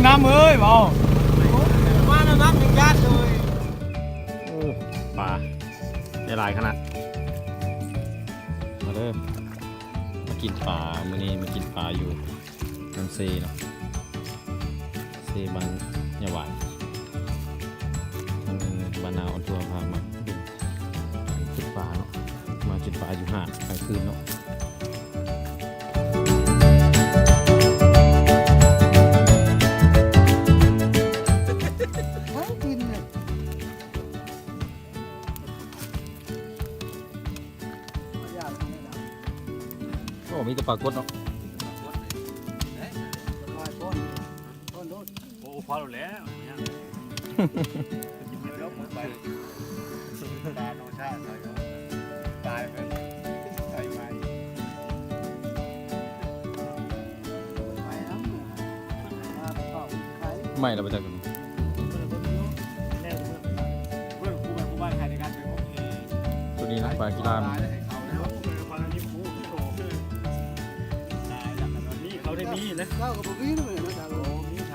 ນ້ຳເອີຍ ເວົ້າ ມາແລ້ວ ນ້ຳຍັງຢາດເລີຍ. ໂອ້ ປາໄດ້ຫຼາຍຂະໜາດ. ມາເດີ ມາກິນປາ ມື້ນີ້ມາກິນປາຢູ່ນ້ຳເຊເນາະ ເຊບ້ານຍາຫວາຍ ມັນບ້ານນາອອນທົວ ພາມາກິນປາເນາະ ມາກິນປາຢູ່ຫາດກາງຄືນເນາະ. ໂອ້ ມີແຕ່ປາກົດເນາະ. ໂອ້ ພໍແລ້ວ ເດີນໄປ ຕາໂນຊາ ຕາຍເພິ່ນ ໄປໃໝ່ ໃໝ່ແລ້ວບໍ່ຈັກ. ໂຕນີ້ນະ ປາກິລາມ. ເຂົາໄດ້ມີນະ ເຈົ້າກໍບໍ່ມີນຳເນາະ ເຈົ້າ ໂອ້ ມີໃຜ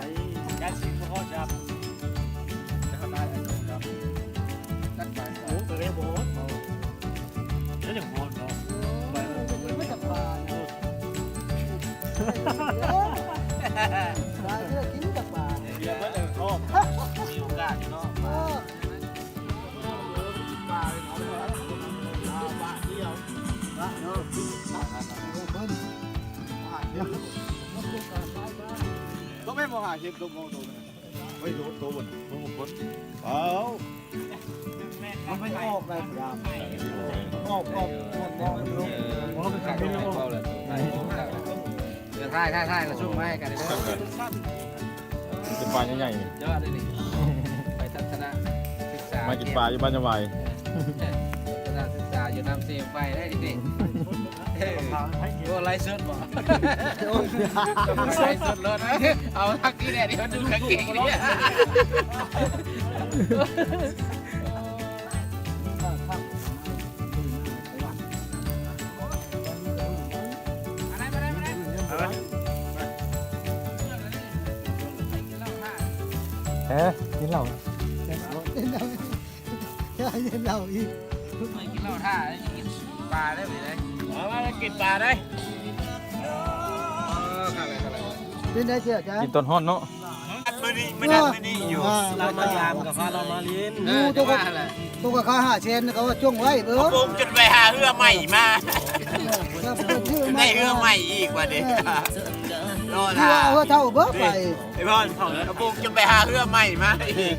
ຍາຊິບໍ່ຮອດຈັບ ແລ້ວກໍຕາຍໄປ ຈັດໄປ ໂອ້ ກໍເລີຍບໍ່ຮອດ ແລ້ວຍັງຮອດເນາະ ໂອ້ ໄປ ມັນຈະມາຈາກປ່ານະ ເອີ ປາເທື່ອກິນຈາກປ່າ ເດືອນເບິດເລີຍ ມີໂອກາດຢູ່ເນາະ ເອີ. ຕົວແມ່ນບໍ່ຫາເຫັນຕົວໂມໂຕນັ້ນ ໄວ້ໂຕ ໂຕບໍ່ ໂຕບໍ່ຄົນ ເອົາ ມັນໄປອອກໄດ້ບໍ່ ອອກ ອອກ ອອກ ອອກ ເອີ ຖ່າຍ ຖ່າຍ ຖ່າຍ ແລ້ວສົ່ງມາໃຫ້ກັນເດີ ເປັນປາໃຫຍ່ໆ ນີ້ ຍອດເລີຍນີ້ ໄປທັດສະນະສຶກສາ ມາກິນປາຢູ່ບ້ານຍາຫວາຍ ທັດສະນະສຶກສາຢູ່ນ້ຳເຊໄຟໄດ້ນີ້ ເອີ ໂອ້ ໄລຟ໌ສົດບໍ່ ໄລຟ໌ສົດໂລດ ເອົາທັກນີ້ແຫຼະ ທີ່ມັນດູກາງເກງນີ້. ເອີ ກິນເຫຼົ້າ ກິນເຫຼົ້າອີກ ກິນເຫຼົ້າຖ້າ ກິນປາໄດ້ມື້ນີ້ ເອົາມາກິນປາໄດ້ ເອີ ເປັນໄດເຈົ້າ ກິນຕອນຮ້ອນເນາະ. ມື້ນີ້ ມື້ນັ້ນ ມື້ນີ້ຢູ່ ລາວມາຢາມກໍພາລາວມາຫຼິ້ນ ເອີ ໂຕກໍ ໂຕກໍຄ່າຫ້າແສນ ເຂົາວ່າຈົ່ງໄວ້ເບິ່ງ ປົງຈົນໄປຫາເຮືອໃໝ່ມາ ໄດ້ເຮືອໃໝ່ອີກວ່າເດ້ ລໍຖ້າ ເຮືອເຮົາເທົ່າບໍ່ໄປ ໄອ້ບອນ ປົງຈົນໄປຫາເຮືອໃໝ່ມາອີກ.